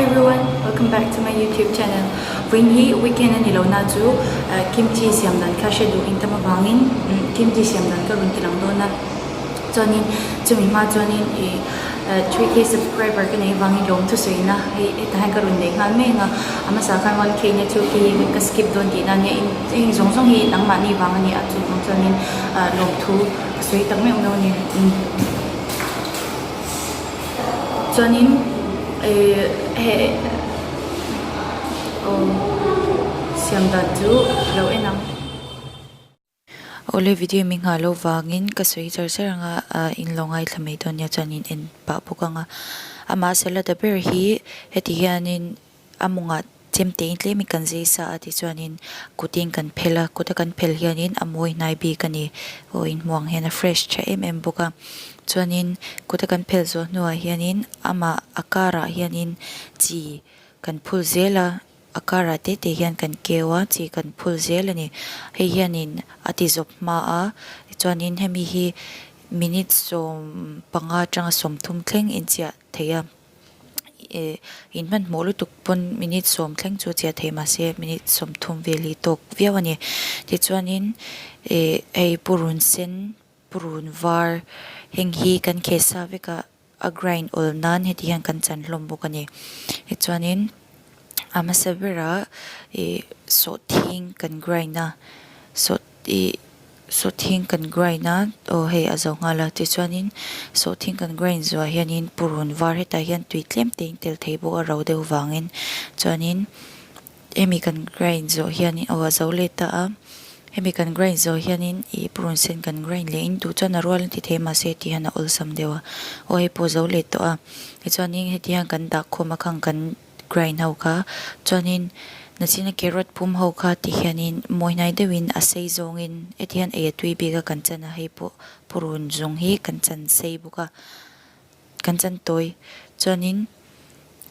everyone, welcome back to my YouTube channel. Vawiin hi weekend a ni lo na chu kimchi siam dan kha hre duh in tam avangin kimchi siam dan ka rawn ti lang dawn a. Chuanin chumi hma chuanin ih 3K subscriber ka nei avangin lawm thusawi na hei hetah hian ka rawn nei nghal mek a. A hmasa khan 1K nia 2K hi ka skip dawn tihna ania heng zawng zawng hi nangmahni vang a ni a chuvang chuanin lawmthu ka sawi tak meuh meuh a ni. Chuanin ih heh aw siam dan chu lo en ang. Awle video mi nghah loh vangin ka sawi char char anga ah in lo ngaithla mai dawn nia chuan in en pah bawk anga amah salad a ber hi heti hianin A mawngah chem tein tlemin kan zai sa a tichuanin kutin kan phel a, kuta kan phel hianin a mawi hnai bik a ni. Aw inhmuh ang hian a fresh tha em em bawk a. Chuanin kuta kan phel zawh hnuah hianin amah a karah hianin chi kan phul zel a, a karah te te hian kan keu a, chi kan phul zel a ni. Hei hianin a ti zawp hma a, tichuanin hemi hi minute 15 atanga 30 thleng inchiah thei a. eh in hmanhmawh lutuk pawn minute sawm thleng chu chiah thei mahse minute 30 vel hi tawk viau a ni tichuanin eh hei purun sen purun var heng hi kan kheh sa vek a a grind awl nan heti hian kan chan hlawm bawk a ni tichuanin a hmasa berah ih sawhthing kan grind a sawh ih. Sawhthing kan grind a, aw hei a zo nghal a, tichuanin sawhthing kan grind zuah hianin purun var hetah hian tui tlem te in tel thei bawk a ro deuh vangin chuanin hemi kan grind zawh hianin aw a zo leh ta a, hemi kan grind zawh hianin ih purun sen kan grind leh in duh chuan a rual an ti thei mahse ti hian a awlsam deuh a, aw hei pawh a zo leh tawh a, tichuanin heti hian kan dah khawm a khang kan. Grind ho kha chuanin nachina carrot pum ho kha ti hianin mawi hnai deuhin a sei zawngin heti hian ei a tui bik a kan chan a hei pawh purun zawng hi kan chan sei bawk a kan chan tawi chuanin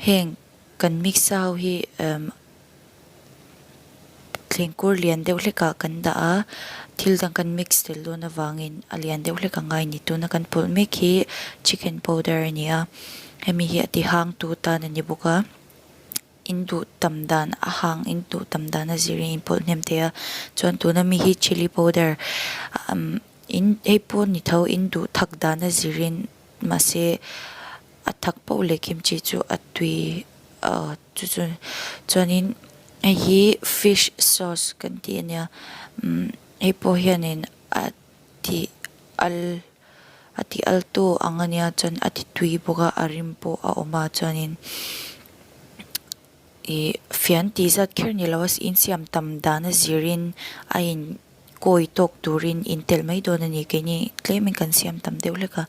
heng kan mix sa ho hi emm thleng kur lian deuh hlek ah kan dah a thil dang kan mix tel dawn avangin a lian deuh hlek a ngai a ni tuna kan pawlh mek hi chicken powder a ni a hemi hi a ti hang tu tan a ni bawk a in duh tam dan a hang in duh tam dan a zir in in pawlh hnem thei a chuan tuna mi hi chilli powder umm in hei pawh ni tho in duh thak dan a zir in mahse a thak poh leh kimchi chu a tui ah. Chu chu chuanin hei hi fish sauce kan tih a nia umm hei pawh hianin a ti al a ti al tu ang a nia chuan a ti tui bawk a a rim pawh a awm a chuanin ih fian tih zat kher ni lo a insiam tam dan a zirin a in kawi tawk turin in telh mai dawn a ni keini tlemin kan siam tam deuh hlek a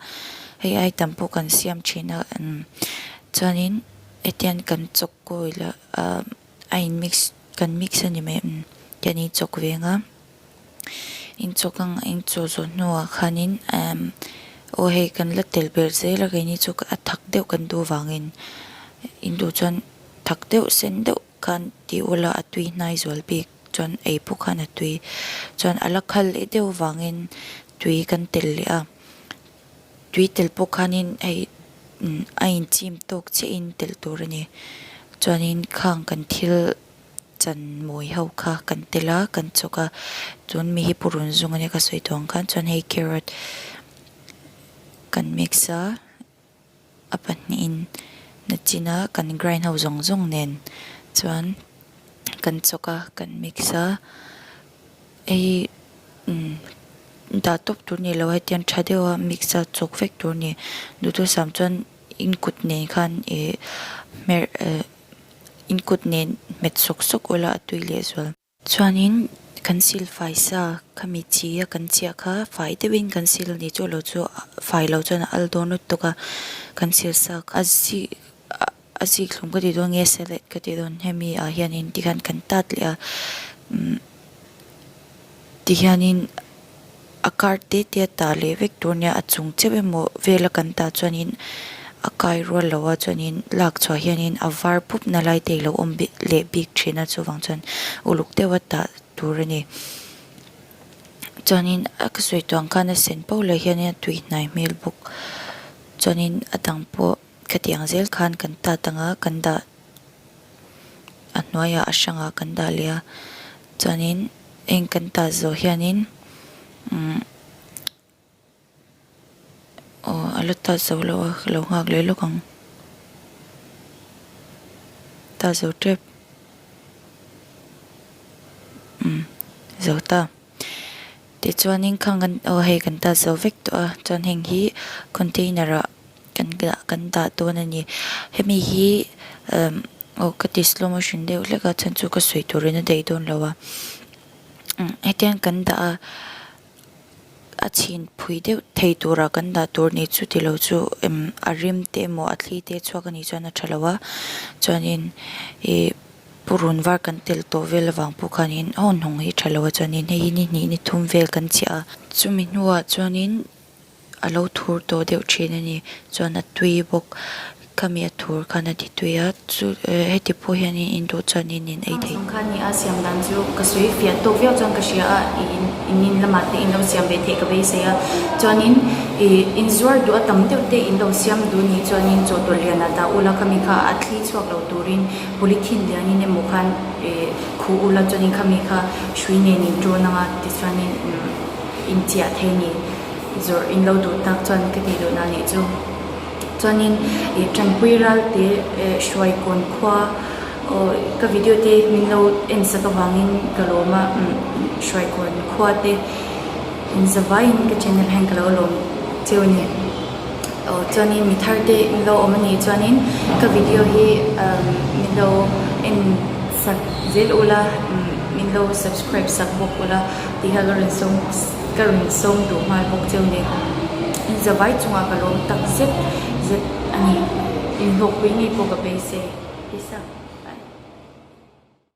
hei ai tam pawh kan siam thin a umm chuanin hetiang kan chawk kawi la ah a in mix kan mix a ni mai umm tian in chawk ve ang a in chawk ang in chawh zawh hnuah khanin emm aw hei kan la tel ber zel a keini chu a thak deuh kan duh vangin in duh chuan thak deuh sen deuh khan tih ula a tui hnai zual bik. Chuan ei pawh khan a tui. Chuan a la khal leh deuh avangin tui kan tel leh a. Tui tel pawh khanin hei a inchim tawk chiahin tel tur a ni. Chuanin khang kan thil chan mawi ho kha kan tel a, kan chawk a. Chuan mi hi purun zung ania ka sawi tawh ang khan. Chuan hei carrot kan mix a. A pahnihin nachina kan grind ho zawng zawng nen chuan kan chawk a kan mix a hei umm dah tawp tur ni lo hetiang tha deuh a mix a chawk vek tur a ni duhthusam chuan in kut nen khan ih hmer eh in kut nen hmet sawk sawk ula a tui leh zual. Chuanin kan sil fai sa khami chi a kan chiah kha fai deuhin kan sil a ni chu lo chu fai lo chuan a al dawn lutuk a kan sil sa a zik a zik hlum ka ti dawn nge salad ka ti dawn hemi ah hianin tikhan kan tat leh a umm tihianin a kar te te a tah leh vek tur nia a chung chiah emaw vel a kan tah chuanin a kai rual lo a chuanin lak chhuah hianin a var pup na lai te ilo awm leh bik thin a chuvang chuan uluk deuh a tah tur a ni chuanin a ka sawi tawh ang khan a sen poh leh hianin a tui hnai hmel bawk chuanin a dang pawh khatiang zel khan kan tat anga kan dah. a hnuaiah a hrangah kan dah leh a chuanin heng kan tah zawh hianin umm aw a la tah zo lo a ka lo nghak leh lawk ang tah zo tep umm zo ta. Tichuanin khang kan aw hei kan tat zo vek tawh a chuan heng hi container ah kan dah kan dah dawn a ni hemi hi emm aw ka ti slow motion deuh hlek a chhan chu ka sawi turin a daih dawn lo a hetiang kan dah a a chhin phui deuh thei tura kan dah tur ni chu tilo chu emm a rim te emaw a thli te chhuak a nih chuan a tha lo a chuanin ih. Purun var kan tel tawh vel avang pawh khanin a hawn hawng hi tha lo a chuanin hei hi ni hnih ni thum vel kan chiah a chumi hnuah chuanin a lo thur tawh deuh thin a ni chuan a tui bawk khami a thur khan a ti tui a chu heti pawh hianin in duh chuanin in ei thei. Kha ni a siam dan chu ka sawi fiah tawk viau chuan ka hria a in in lamah te in lo siam ve theih ka beisei a chuanin ih inzuar duh a tam deuh te in lo siam duh nih chuanin chawhtawlh lianah dah ula khami kha a thli chhuak lo turin Polythene lianin emaw khan ih khuh ula chuanin khami kha hrui nen in ṭawn anga tichuanin umm in chiah thei ni zawrh in lo duh tak chuan ka tih duhna nih chu. Chuanin ih ṭanpui ral te eh hruai kawn khua aw ka video te min lo en sak avangin ka lawm a umm hruai kawn khua te in zavaiin ka channel hian ka lo lawm cheu a ni. Aw chuanin mi thar te in lo awm a nih chuanin ka video hi umm min lo en sak zel ula umm min lo subscribe sak bawk ula tih kha ka rawn sawm ka rawn sawm duh nghal bawk cheu ni. In zavai chungah ka lawm tak zet zet a ni. Inhlawhpui ngei pawh ka beisei. Peace out.